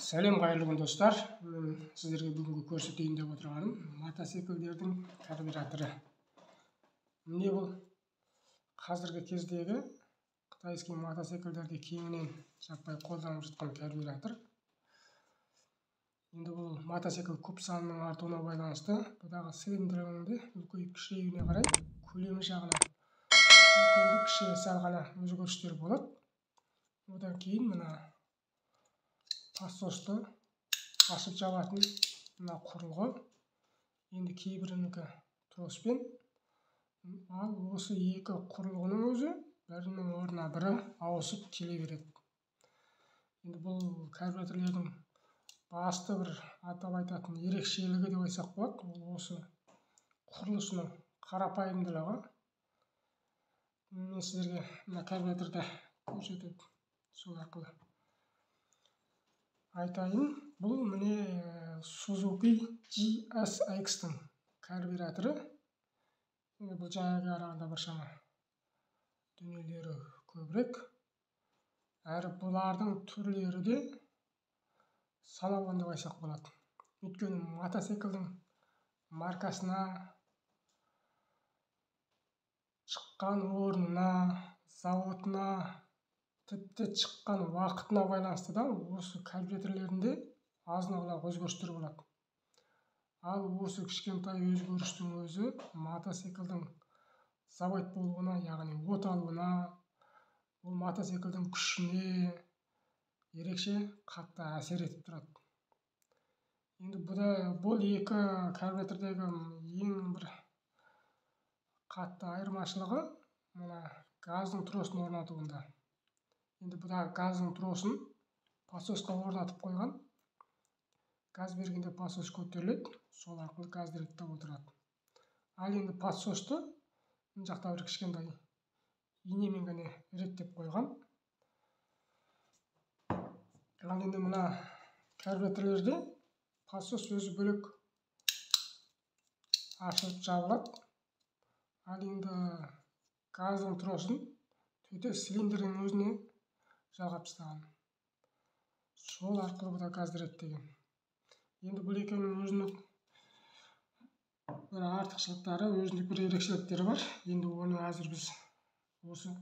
Сәлем, қайырлы күн, достар. Мен сіздерге бүгінгі көрсетейін деп отырғаным мотоциклдердің карбюраторы. Міне, бұл қазіргі кездегі китайский мотоциклдерде кеңінен жаппай қолданылып жатқан карбюратор. Енді бұл мотоцикл көп санының артуына байланысты бұдағы цилиндрінің де үлкейіп кішіреюіне қарай көлемі жағынан үлкенді кіші сәл ғана өзгерістер болады. Одан кейін мына насосты ашып жабатын мына құрылғы, енді кейбірінікі троспен, ал осы екі құрылғының өзі бірінің орнына бірі ауысып келе береді. Енді бұл карбюраторлердің басты бір атап айтатын ерекшелігі деп айтсақ болады, ол осы құрылысының қарапайымдылығы. Мен сіздерге мына карбюраторды көрсетіп, сол арқылы айтайын. Бұл, міне, Suzuki GSX-тің карбюраторы. Енді бұл жаңағыға қарағанда біршама дүниелері көбірек, әрі бұлардың түрлері де сан деп айтсақ болады. Өйткені мотоциклдің маркасына, шыққан орнына, зауытына, тіпті шыққан уақытына байланысты да осы карбюраторлерінде азын аулақ өзгерістер болады. Ал осы кішкентай өзгерістің өзі мотоциклдің завод болуына, яғни от алуына, ол мотоциклдің күшіне ерекше қатты әсер етіп тұрады. Енді бұда бұл екі карбюратордегі ең бір қатты айырмашылығы мына газдың тросын орнатуында. Енді бұда газдың тросын насосқа орнатып қойған. Газ бергенде насос көтеріледі, сол арқылы газды реттеп отырады. Ал енді насосты мына жақта бір кішкентай инемен ғана реттеп қойған. Ал енді мына карбюраторлерде насос өзі бөлек ашылып жабылады. Ал енді газдың тросын төте цилиндрдің өзіне жалғап тастаған, сол арқылы бұда газды реттеген. Енді бұл екеуінің өзінің бір артықшылықтары, өзіндік бір ерекшеліктері бар. Енді оны әзір біз осы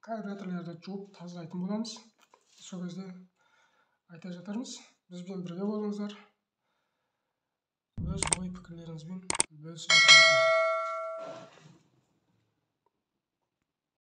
карбюраторлерді жуып тазалайтын боламыз, сол кезде айта жатармыз. Бізбен бірге болыңыздар, өз ой пікірлеріңізбен бөлісіп отырыңыздар.